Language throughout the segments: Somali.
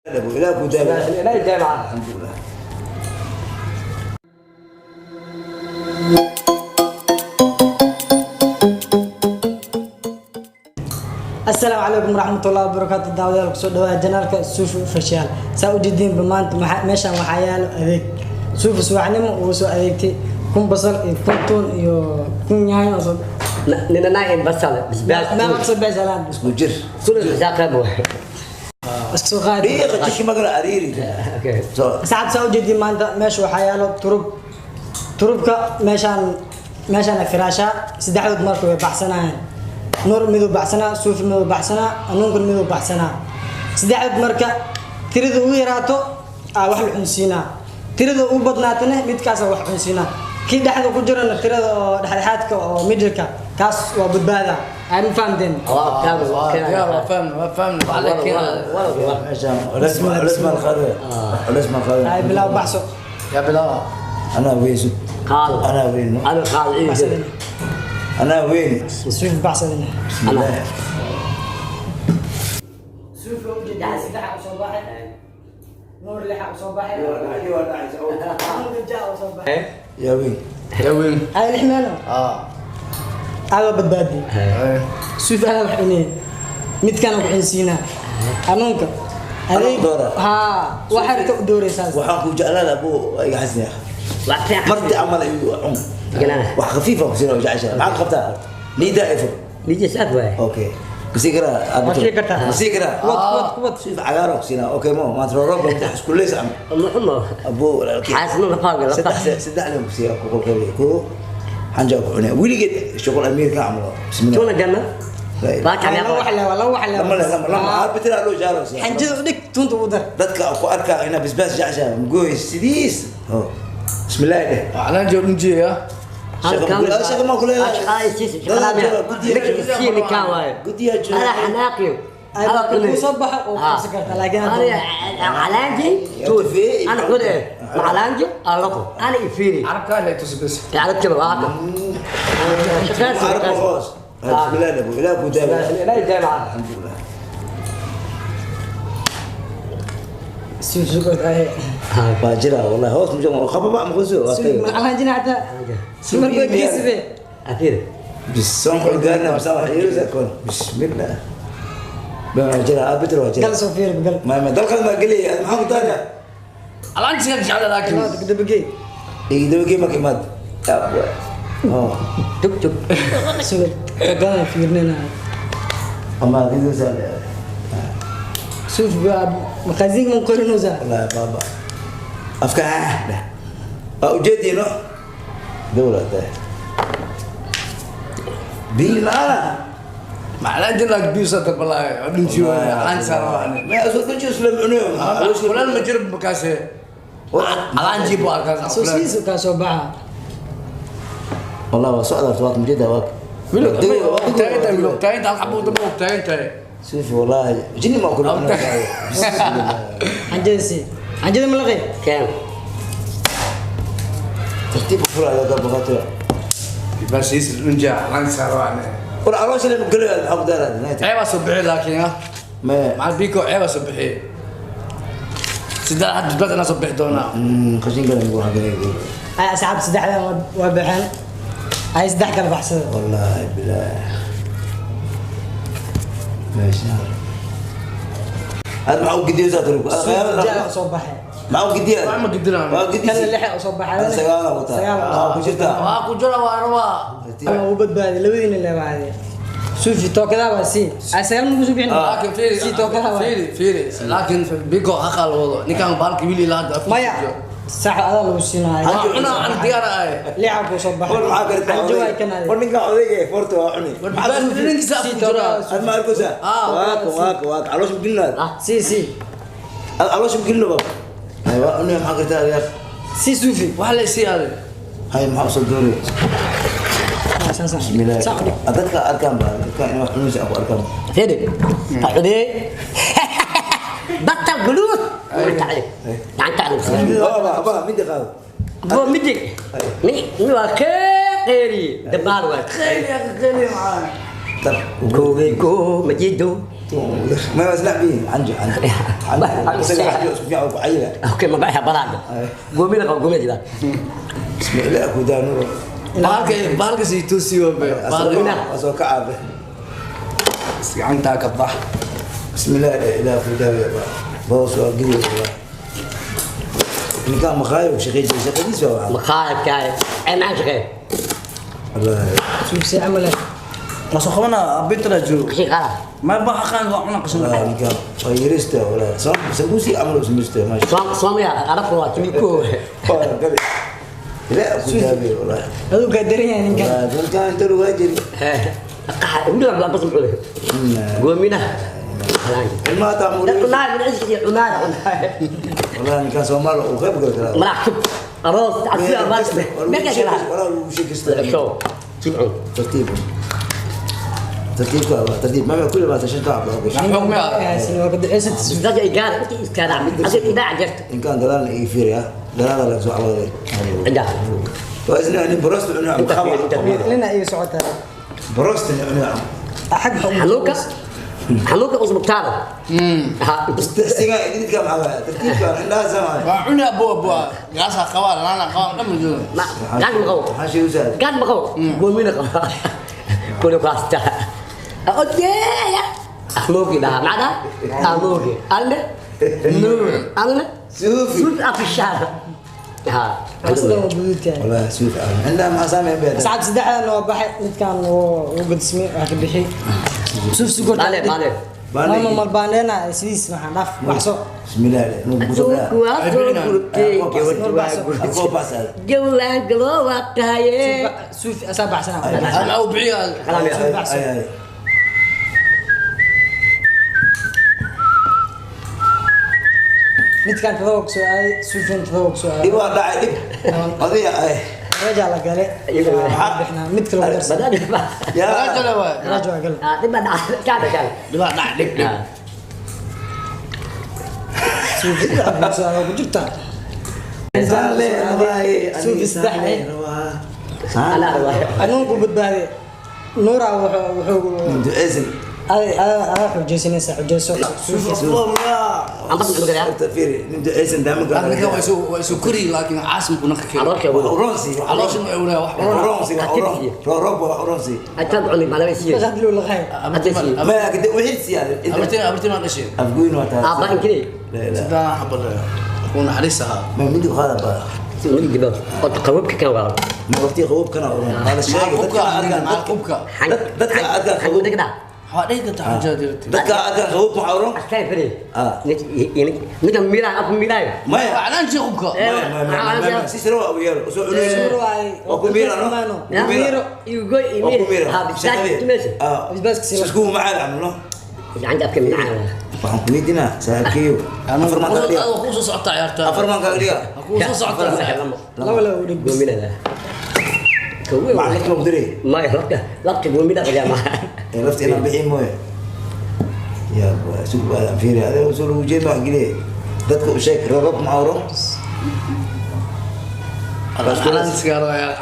Ilaah ku daayo. Ilaahay jaamaca. Alxamdulilah. Asalaamu calaykum waraxmatullahi wabarakaatu. Daawadayaal, kusoo dhawaada janaalka Suufi Official. Saa u jeediinba, maanta meeshaan waxaa yaalo adeeg. Suufi subaxnimo uu soo adeegtay 1000 basal iyo 1000 tuun iyo 1000 yaanyo oo soo Ninanaa in basal basbaas. Meeqa kasoo bixi salaan? Isku jir. Suna xisaab waay. Iska soo qaadi. Dhiiqa jiki magala ariiri. Okay. Soo. Saacad saa u jeediin, maanta meesha waxaa yaalo turub. Turubka meeshaan firaashaa saddexdood. Marka way baxsanayaan. Nuur miduu baxsanaa, Suufi miduu baxsanaa, Anuunkun miduu baxsanaa. Saddexdood marka tirada ugu yaraato aa wax la cunsiinaa, tirada ugu badnaatana midkaasa wax cunsiinaa. Kii dhexda ku jirana, tirada oo dhexdhexaadka oo middleka, kaas waa badbaada. Ay ma fahamteen? Waa fahmi, waa يا fahmi. فهمنا فهمنا عليك. Meeshaan culays ma qaado, culays ma qaado. Ay bilaaw, baxso. يا بلا. Anaa weyn. Qaado. Anaa weyn. Ada qaado ii. Baxsadina. Anaa weyn. Suufi baxsadina. Bismillah. Suufi ujeedaa saddexa usoo baxay, Nuur lixa usoo baxay, Anuunka ja usoo baxay. Yaa weyn? يا وين؟ Ay lix meelo. اه. Aada badbaadi. Suufi adaa wax cuneye, midkaan ku cunsiinaa Anuunka. Anuun doora. Haa, waxaa rabta u dooreysaa. Waxaan ku jeclaada abuu iga xasniya marti camal igu cun. Galana. Wax khafiif ah ku siinaa oo jeceshahay. Maxaad qabtaa? Niida ifur. Nijis af waay. Okay, masii karaa? Ma sii kartaa. Masii karaa? Wad, wad, wad. Siif cagaar ku siinaa. Okay, mo maanta roob baa isku leys am. Muxumo. Abuu walaalkii. Xaasno la faaga la. Saddex saddex leen ku siiyaa, ku qolqolay ku xanja ku cunay weligeed shuqul amiirka camalo. Bismillah. Tuna janna. La ilaha. Baa Laba wax le, laba wax le. Lama lama lama arbitraa loo jaaro. Xanjada u dhig, tuunta ugu dar. Dadka ku arkaa inaa basbaas jeceshahay mugooy sidiis. Oh, bismillah dheh. على جو نجي يا. Shaqa ma ku leedahay? Guddiyaa jooga. أنا حناقي. Ay marka kuu soo baxo oo qabsan kartaa, laakiin hadda- أنا علانجي. أنا خذ علانجي ألقو أنا يفيري. عرب كان لا تسبس. على كم هذا. Carab hoos. Bismillah dheh, ilaah ku daayo. لا جامعة. Alxamdulilah. Suufi sugood ay. Waa jira wallahi, hoos ma joogo qababa ma qoso waa Suufi tagay. macalanjina xataa markuu kiisibe. أفيري. Bisoon ku gaarna bas wax yiri kon. Bismillah, baa jira arbitr waa jira. Gal, soo fiiri, gal. Ma dalkan ma geliy, maxaa ku taana? على انت على لكن. Dabagey. Igdawgii ma kimaad. Oh. تك تك. Sugod galan fiirnina. Ama adigu sal. Suufi baa maqaasiin man qorinaysaa. Wallahi baba afka waa ujeediino dowladda biyo la-aana. ما على انت لك بيوسة بالله نجي عن سروان. Ma soo dejiyo isla cunayo. فلان ما جرب بكاسه على نجيب Soo كاس. sidiisa kaa soo baxa. والله waa socda waad mujeda waak. انت انت الحبوب انت انت. شوف والله jini ma kula. Xanjada sii, xanjada ma laqay? كام؟ Tartiib u fura hada baqato. بس يسر نجي عن سروان. War caloosha lama gelayo, maxaa ku daaraa? عيب صبحي لكن ها. Ma مع البيكو عيب صبحي سيدنا حد بس انا صبح دونا. Qashinka lagu hagaagay. Ay asxaab, saddexdan waa baxeen. Ay saddex kala baxsada. والله بالله ماشي هذا معه قدية ترك. Ja soo baxay. معه قدية. ما قدرنا. ما قدية. Kana lixa usoo baxay. أنا سجالة وتا. Sagaal. آه كجرتا. واكو جرى واروا. Ama uu badbaaday labadiina leebaade. Suufi tookadaa waa sii. Ay sagaal ma kusoo bixin? لكن فيري. Sii tookadaa waa. فيري فيري، لكن بيكو اقل وضع نكان بالك ويلي لا. Maya, sax adaa lagu siinaaya. انا عن ديار اي. Lixa kuu soo baxay. war maxaa kartaa? Xanjo waa kan war ninka odayga ee forta waa cuni. Sii. هذا ما أركزها. آه. واك واك واك علوش مقلنا. Sii sii. علوش مقلنا بابا. أيوة أنا maxaa kartaa يا أخي؟ Sii Suufi. wax la sii aaday. هاي maxaa usoo doorey? Saan saan. بسم الله. Saan u dhig. Dadka arkaan baa dadka inay wax cunaysa aku arkaan. أفيري أعودي بطل قلوب تعلم يعني تعلم. بابا بابا midi qaado. هو مدي مي مي قيري دبار واك. قيلي يا اخي قيلي معاك. Dar. كوكو مجيدو. ما اسمع بيه عنجو عنجو عنجو اسمع عيله. Okay, ma baa baraad. Goomina qabo goomina jira. بسم الله ku daa Nuur. Bahalka bahalka si tusiyo be. Bahalka asoo ka caabe. gacantaa ka bax. بسم الله لا ku daa boos waa gidi والله. Ninkaan maqaayo shaqeeyay shaqadiisa waa. Maqaayad kaay. Ay ma shaqeey. والله Suuf si camal ah. Ma soo qabana abinta joogo. Qashin qala. Ma ba xaqan waa cuna qashin. والله ninkaan waa yirista والله. Sambuusi amalo sambuusta ma sha. Soom Soomaaliya arab waa timiko. Allah. لا ku daa والله. Aduu kaa daran yahay ninkan. والله ninkaan inta lagu jiri. Qaxa wiil baa bas muxuu. Goomina. ما تعمل. Cunaay min ciski cunaay cunaay. والله ninkaan Soomaali uu qayb gal karaa. Malax tub. Aroos tacsiya baas. Meesha kala. ولا uu sheekaysta. Show. Jimco. ترتيب ترتيب ترتيب ما كل ما تشتغل على Xog ma Haysan waa ka duceysat. Dad ay gaar iskaada. Asig idaa jirta. إن كان دلال يفير دلال لا سوى على Inda. وإذن أنا بروست أنا Inta fiir inta fiir. Nina iyo socotaa. بروست أنا Xag Xanuunka. Xanuunka usbitaal. Ha. تحسين إنك كم على ترتيب كان عندها زمان waa cuni abo abo. Gaasa qabaa laana qabaa dhamma joogo. Ma gaad ma qabo. حاشي وزاد Gaad ma qabo. Goomina qaba. Kulu kaasta. Okay. Amogi dah. Macna? Amogi. Alle? Nur. Alle? سوفي Suuf afishaar. Ha. Asla waa guduud yahay. والله سوفي عندها مع سامي بيت Asxaab saddexdan waa baxay midkaan wuu gudismay wax ka bixi. Suuf si goor. Baale baale. Mama malbaanena sidiis maxaa dhaaf baxso. بسم الله Adduunku waa soo gurtay gabadhu waa gurtay. أبو بس Jawlaan galoo waa tahaye. Suuf asaa baxsana. Ana u bixiya. Kalaam أي أي Midkaan todoba ku soo aaday suufin todoba ku soo aaday. إيوه لا عيب قضية أي Raja la galay. Waxaa bixnaa mid kale ku darsan. Badan ba. يا Raajala waay. Raja waa galay. Ah, dib baa kaada kaada. Dhibaa dhac dhib dhib. Suuf ku soo aaday ku jirtaa. Suuf saddex. Ala waa. Anuunku badbaaday. Nuura wuxuu duceysan. Adaa xujaysanaysaa xujayso. Suuf Amba muxuu garaa? Fiiri, nin duceysan daaman Ninka gaara. waa isu kori laakiin caasimku naqi karo. Caloosha wada. Uronsi, Caloosha ma awlaa wax. uronsi, uronsi. Roob waa uronsi. Intaad cunay ma laga siiyay. qadlu laqay. Ma kade wixii siyaad. Abartiin abartiin ma dhashay. Afgoyn waa taas. Aabba inkiri. La ilaha. Sidaan xabal ku naxariis ahaa. Ma mid qaada ba. Mid dibo. Oo qababka kan waa. Ma waqti qaboob kana uron. Hada sheegay dadka arkaan Qubka. dadka arkaan qaboob. Dadka. Waxaa dhihi kartaa xujaa jirtay. Dadka arkaan qaboob ma uron. Askay firi. Ah. Nid mira af mira. Maya. Calaanji qubka. Ma si siro u yeero. Soo cunayso. Suur waay. Waa ku miira no. Miro igo Waa ku miira. Ha bisaad tumeesha. Ah. Basbaaska sii. Isku macaan camlo. Gacanta afka min caawa. Waxaan ku weydiinaa saaxiibkeyo. Afar maan kaga dhiga. Ku soo socota ciyaarta. Afar maan kaga dhiga. Ku soo socota. Laba laba u dhig. Goomina. Kowe. Macallinka ma ku diray? Ma lafta lafta goomina qajaama. Ee lafta inaan bixin mooye. Ya suuq baa fiiri adiga soo lagu jeedo wax geliye. Dadka u sheeg roobab ma awro. Calaanjiska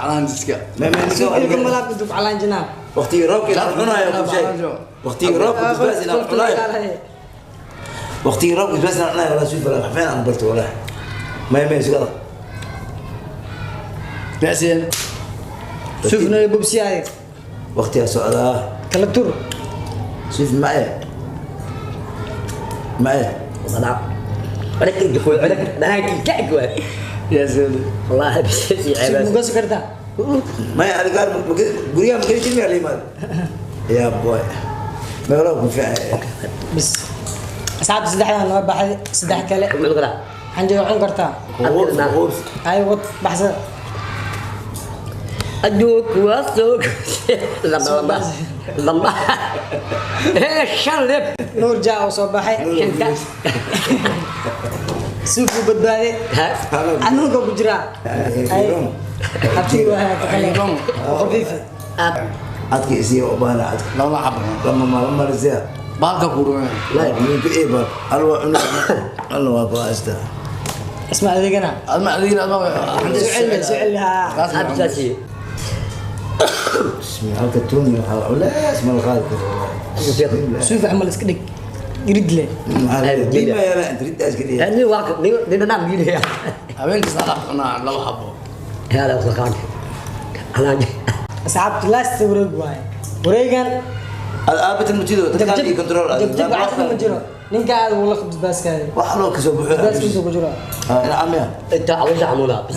calaanjiska. Ma ma Suuf ilka malaab dub calaan jinaa. Waqtigii roobka inaan cunayo ku sheeg. Waqtigii roobka basbaas inaan cunayo. Waqtigii roobka basbaas inaan cunayo walaa suuq walaa xafeen aan barto walaa. Ma ma suuq. Yaasiin. Suufna bubsiyaay. Waqtigaa socdaa. Kala tur. Suuf maye. Maye. Wala. ولكن دخول ولكن انا كعك Yaasiin. والله بس Suuf عيب mugas kartaa. Maya adiga guryaha ma geli jirmi la yimaado. Ya boy. Ma walaa ku fiican. Bis. Asxaabta saddexdan waa baxay saddex kale. Xanjo cun kartaa. Qubuur qubuur. Ay wad baxsada. أدوك واسوق لما لما لما إيه شلب Nuur jaa oo soo baxay. شنتا Suuf u badbaaday. ها Anuunka ku jiraa. Ay. Abti waa ka kale. Khafiif. Adka isiyo u baahna adka. Laba xabo. Lama ma lama risiya. Baalka ku ruwan. Ninka eeba alwa cunu alwa ku haysta. Isma adeegana. Adma adigina adma. Su'aal su'aal ha. أبساسي Bismillah halka tuun waxaa culays ma la qaadi karo. Suuf camal iska dhig. Irid le. Diin ma yaala inta ridda iska dhiya. Nin waa nin nin dhan giilaya. Habeenkii saddex xabo cunaa, laba xabo. Hada wasaqaan. Alaaj. Asxaabta, last wareeg waaye wareegan. Aabata mutido dadka jabjab iyo control. Jabjab waxaas ma jiro, ninka aad uu la basbaaskaada. Wax loo kasoo buuxo. Basbaaskiisa ku jiro. Ina amiya. انت عاوز عمولا بس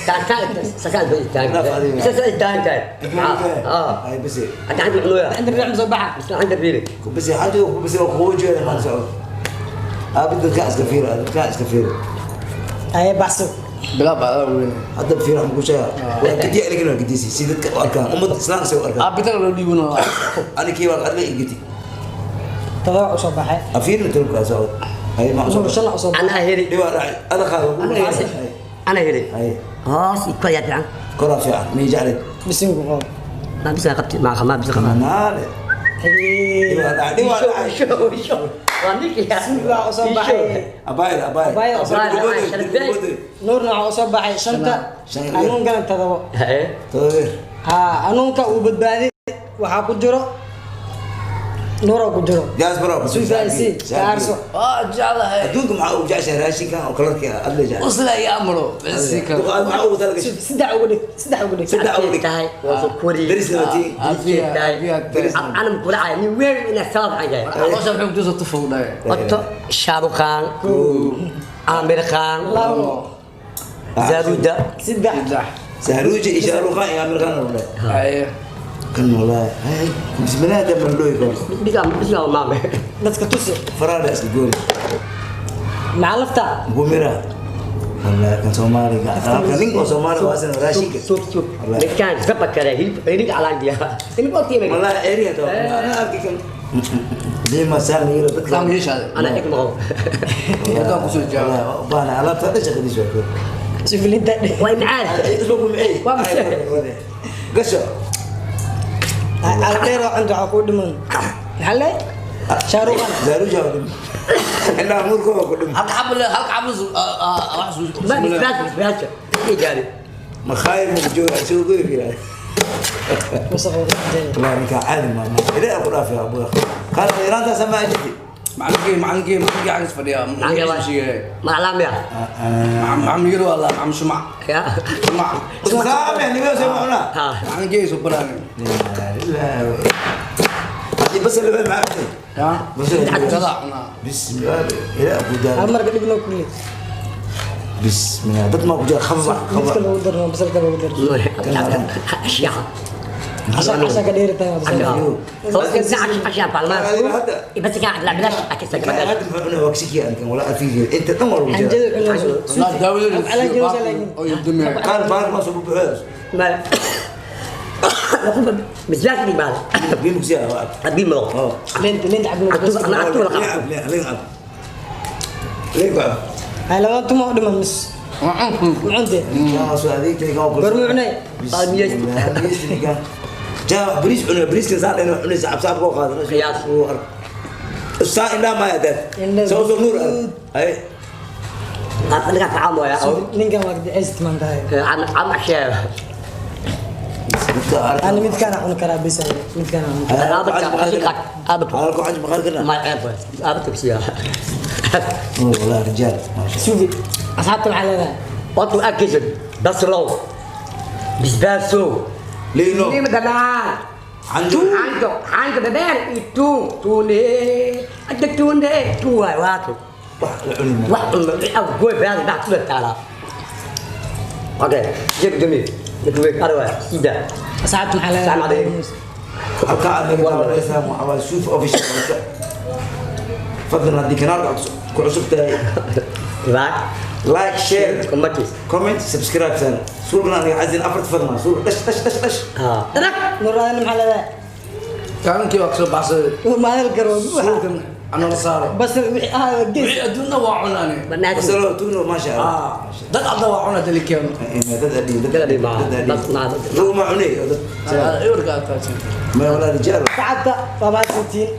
تعال سكان بيتان بس انت اه. Ay bisi. انت عندك عمولا. عند الريح مسبحه. بس عندك بيرك. Bisi xajo bisi oo qoojo ma socdo. Aabid dadka iska fiir, dadka iska fiir. Aye, baxso. Bilaab baa adaa weyne. Hadda fiir aan ku sheegaa. Waa gidi aniga gidisi si dadka u arkaan ummad islaam si u arkaan. Aabitan loo dhiibano. Anigii waa adla igiti. Todoba usoo baxay. Afiir inta ku socdo. Ay ma Nuur socdo. shan usoo baxay. انا هيري. Dhiba dhacay. Ada qaado. انا هيري. Ay. خلاص يكون يا فعلا. Kora fiican mi jeclid. Bisinku qabo. ما بس قبت ما ما بس قبت. Manaale. Dhiba dhacay. Dhiba dhacay. شو شو وانك يا. Suufi waxaa usoo baxay. Abaayad abaayad. Abaayad usoo baxay. Nuurna waxaa usoo baxay shanta. Shan. Anuunkana todobo. ايه. Todobeer. Haa, anuunka uu badbaaday waxaa ku jiro nuura ku jiro. Diaspora. Suufi ay sii kaarso. Waa jeclahay. Adduunka maxaa ugu jeceshahay raashinkan oo kalarka aad la jecel? Usla iyo amro bisi kale. Duqaad maxaa ugu talagashay? Suufi saddex ugu dhig, saddex ugu dhig. Saddex ugu dhig. تاي وسكوري. Deris labatiin. انا مقول عيني وين الى السبب حاجه. Caloosha wuxuu kutusoo tufow dhahay. قلت شاروخان، عامر خان، labo. زارودا. Saddex. Saddex. Sahruuji iyo Shaaruukhaan iyo Amir Khan oo dhan. Aye. Kan wallahi hay bismillah da man looy karo. بس بس ما Dadka tusi. Faraada iska goori. Maxaa lafta? Gumira wallahi kan Soomaaliga halka ninka Soomaali waa san raashinka. شوف شوف، كان زبط كده هيك على عندي انا قلت لك. Wallahi area to ana arki kan lima saan yiro dadka. Islam yeeshaade. انا هيك مغو. Dadka kusoo jawaab. Wallahi baana alaabta dhan shaqadiisa waa koo. Suufi linta. وين عارف. Isma ku micey. Waa maxay? Gasho. Aldheer oo cunta waxaa kuu dhiman maxaa le Shaaruqan. Zaaruja waa dhim indhaha muurka waa ku dhim. Halka xabo le, halka xabo wax ما بس بس بس ايه جاري. Makhaayir ma jooga soo goy fiiraa. Wasaqo. والله ninka caadi ma ilaahay ku dhaafay abu qaar Iiraanta sama ajti. Macalinkii macalinkii macalinkii xagis fadhiya. معلم. Sheegay. معلم يا. Macalin yaro wallah, macalin shumac. يا. Shumac. Saame niyo soo macna. ها. Macalinkii soo baraan. Hadii bas la ma cabtay. Ya. Bas. Kada cunaa. Bismillah ilaa ku Hal daar. marka dhibno kulli. Bismillah dad ma ku jira khaba. Mid Khaba. kale ugu darno, basalka ugu darno. اشياء. Casha casha ka dheeri tahay basalka. بس قاعد لا بلاش اكسر. Kan hadda muxuu cunaa waksiki aan kan wala afiiyo inta dhan waa lagu jira. Xanjada cunayso. La daawada. Ala jiro laakiin. Oo yudumay. Qaar baar ma soo buuxo. ما بالذات اللي بالك. Biyo mugsiya waa. ابي مو. Oh. Linta linta cabno. انا اعطوه. Lacab lacab lacab. Hay laba tuma u dhiman mis cunte. Yaa soo adeegtay kan. Goorma cunay? Jaa bariis cunay, bariiska saan inuu cunay saab saab koo qaadano. Qiyaas. Saa indhaha maya dad. Indhaha soo soo nuur ay. انا قاعد عام يا Ninkan waa kadiceysid maantahay. عم عم اشياء. Ana midkaan cuni karaa bis, midkaan cuni karaa. Halku xaj maqaar kana. ما يعرف ابتك سيا. والله رجال ما شاء. Suufi, asxaabta maxaa leedahay? وطو اكل بس لو بسباسو. لينو. ليه مدلع. عنده. عنده عنده بدال تو توني عندك توني تو واكل. Wax la cuni ma. واحد او جوي بهذا بعد كل تعالى اوكي جيب دمي نكويك اروى سيدا. Asxaabta maxaa leedahay? السلام عليكم. Halka aad naga daawanaysaa waxaa waa Suuf Official. Fadlan haddii kanaalka ku cusub tahay, لايك، like, share, كومنتي، comment, subscribe. San suulkan aniga xasin afarta fadlan suul dhash dhash dhash dhash. ها. Nuur adina maxaa leedahay? Kaankii waa kasoo baxsaday. Nuur maadal garo. Suulkan anala saaro. Bas wixii ahaa gees. Wixii adduunna waa cunaani. برنامج. Basalo tuno ma sha Allah. Ah, dad cadda waa cuna dalikeen. Dad adii. Dad adii ma- dad ma cunay dad. Ewarka aad taagsan. Ma wala rijaal. Sacabta waa mahadsantihiin.